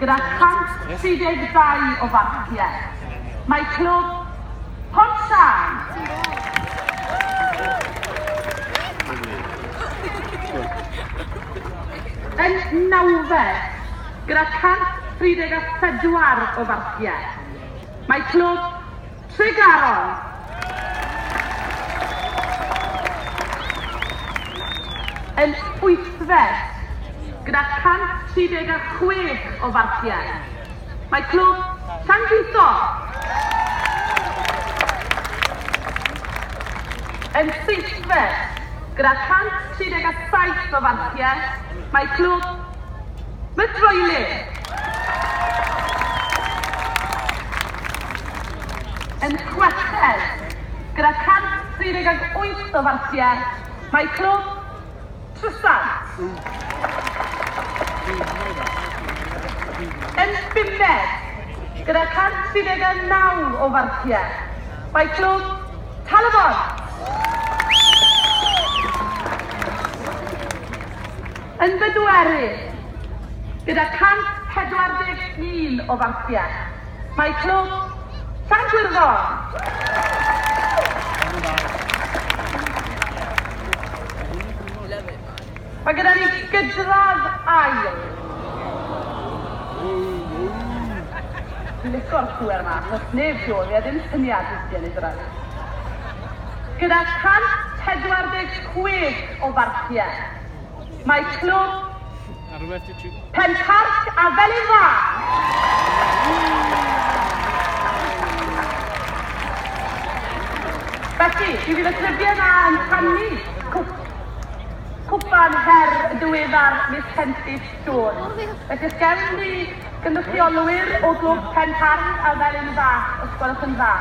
gyda 132 o farciau, mae clwb Pontsiân. Yn nawfed, gyda 134 o farciau, mae clwb Tregaron. Yn wythfed, gyda 136 o farciau, mae clwb Llangeitho. Yn seithfed, gyda 137 o farciau, mae clwb Mydroilyn. Yn chweched, gyda 138 o farciau, mae clwb Trysant. Yn bumed, gyda 139 o farciau, mae clwb Tal-y-bont. Yn bedwerydd, gyda 141 o farciau, mae clwb Llangwyrddo. Mae gyda ni gydradd ail. Dwi'n lico'r pŵer yma, achos neb tu ôl fi a ddim syniad beth sy'n ennill y ras. Gyda 146 o farciau, mae clwb Penparc a Felin-fach. Felly, mi fydd y clybiau yna yn rhannu cwpan her y diweddar Miss Henllys Jones. Felly, os gewn ni gynrychiolwyr o glwb Penparc a Felin-fach, os gwelwch yn dda.